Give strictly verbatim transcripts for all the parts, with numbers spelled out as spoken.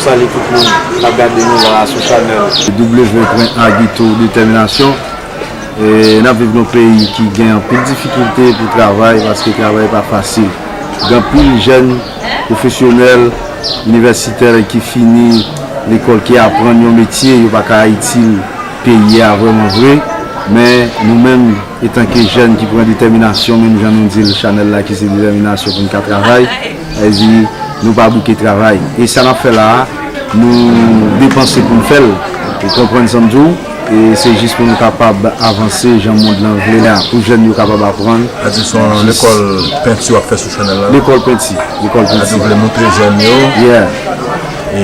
Pale tout moun k ap gade nou la sou chanèl W pwen Agito Detèminasyon. E, n ap viv nan yon peyi ki gen anpil difikilte pou travay, paske travay pa fasil. Gen anpil jèn pwofesyonèl, inivèsitè ki fini lekòl, ki aprann yon metye, yo pa ka itil peyi a vrèman vre. Men nou menm, etanke jèn ki pran detèminasyon, menm jan nou di l, chanèl la ki se detèminasyon pou n ka travay, sa vle di nou pa bouke travay. E sa n ap fè la a, nou depanse pou n fè l. Ou konprann sa m di w? E se jis pou nou kapab avanse jan mond lan vle la, pou jèn yo kapab aprann. Sa di se yon jis lekòl penti w ap fè sou chanèl la? Lekòl penti, lekòl penti. Sa di w vle montre jèn yo? Yeah. E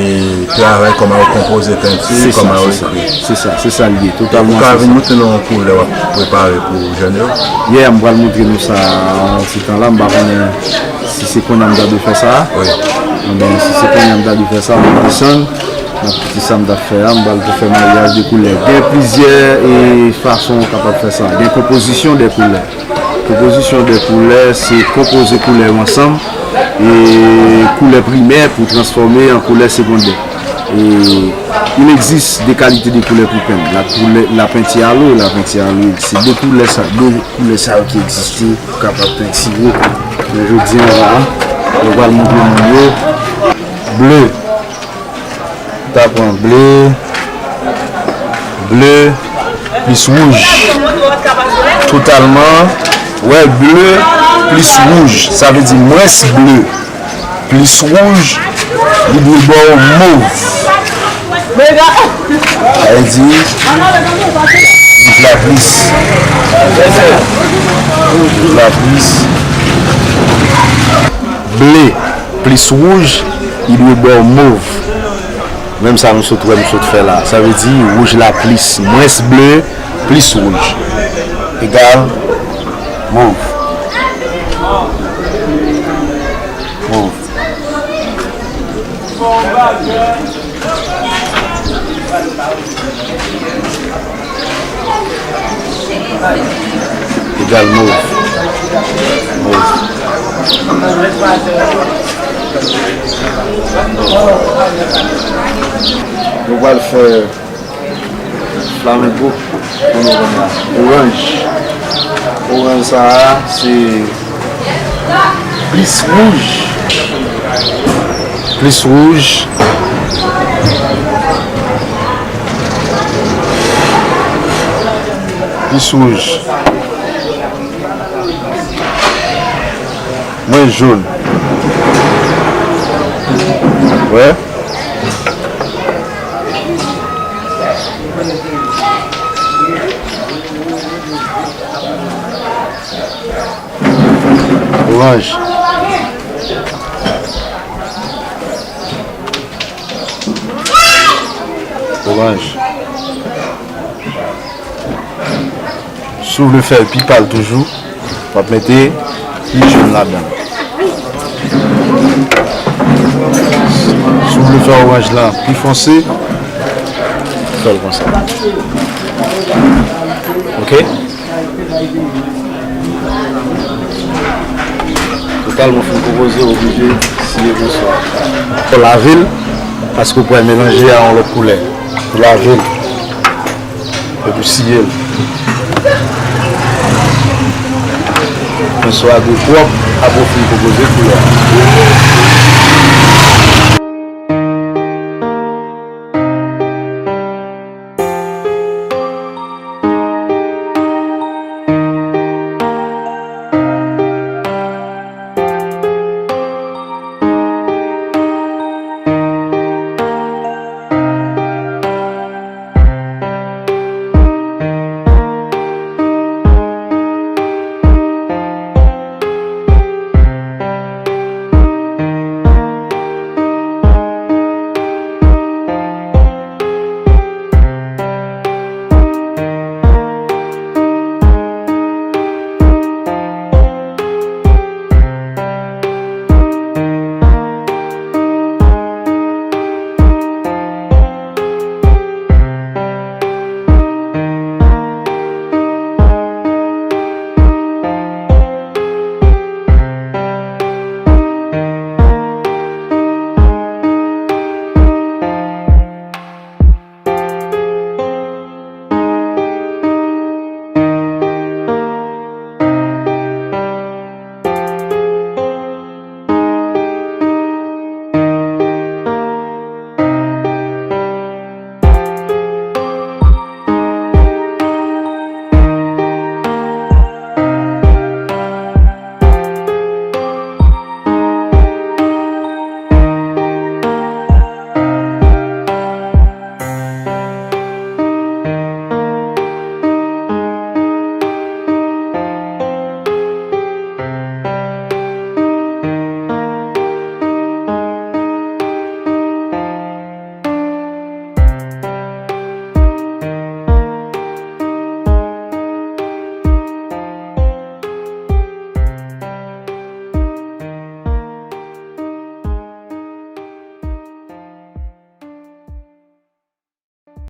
travay, kòman yo konpoze penti, kòman yo ekri. Se sa, se sa l ye, totalman. Ou ka vin montre nou yon koulè w ap prepare pou jèn yo? Yeah, m pral montre nou sa yon ti tan la, m pa konnen si se kounye a m ta dwe fè sa. Wi. Anben, si se kounye a m ta dwe fè sa, m ap desann, m ap kite sa m t ap fè a, m pral pou fè maryaj de koulè. Gen plizyè, e, fason w kapab fè sa. Gen konpozisyon de koulè. Konpozisyon de koulè, se konpoze koulè yo ansanm, e koulè primè pou transfòme an koulè segondè. E il existe des qualités de couleurs pour peindre. La couleur, la peinture à l'eau et la peinture à l'huile. Se de koulè sa, de koulè sa yo ki egziste pou kapab pentire. Men jodi an la, nou pral montre moun yo ble. Ta pran ble, ble plis wouj. Totalman, wè, ble plis wouj, sa vle di mwens ble plis wouj, li dwe ba w mov. Sa vle di, wouj la plis. Wouj la plis. Ble plis wouj, li dwe ba w mov. Menm sa nou sot wè m sot fè la. Sa vle di wouj la plis, mwens ble plis wouj egal mov. Mov. Egal mov. Mov. Nou pral fè flamenco pou nou konn la. Oranj. Oranj sa a, se plis wouj. Plis wouj. Plis wouj. Mwen jòn. Wè. Oranj. Oranj. Si w vle fè l pi pal toujou, w ap mete pi jòn ladan l. Si w vle fè oranj lan pi fonse, fè l konsa. Oke? Totalman fin konpoze, oblije siye konsa. Ou lave l, paske w pral melanje a yon lòt koulè. Ou lave l. Epi w siye l. Konsa dwe pwòp, apre w fin konpoze koulè a.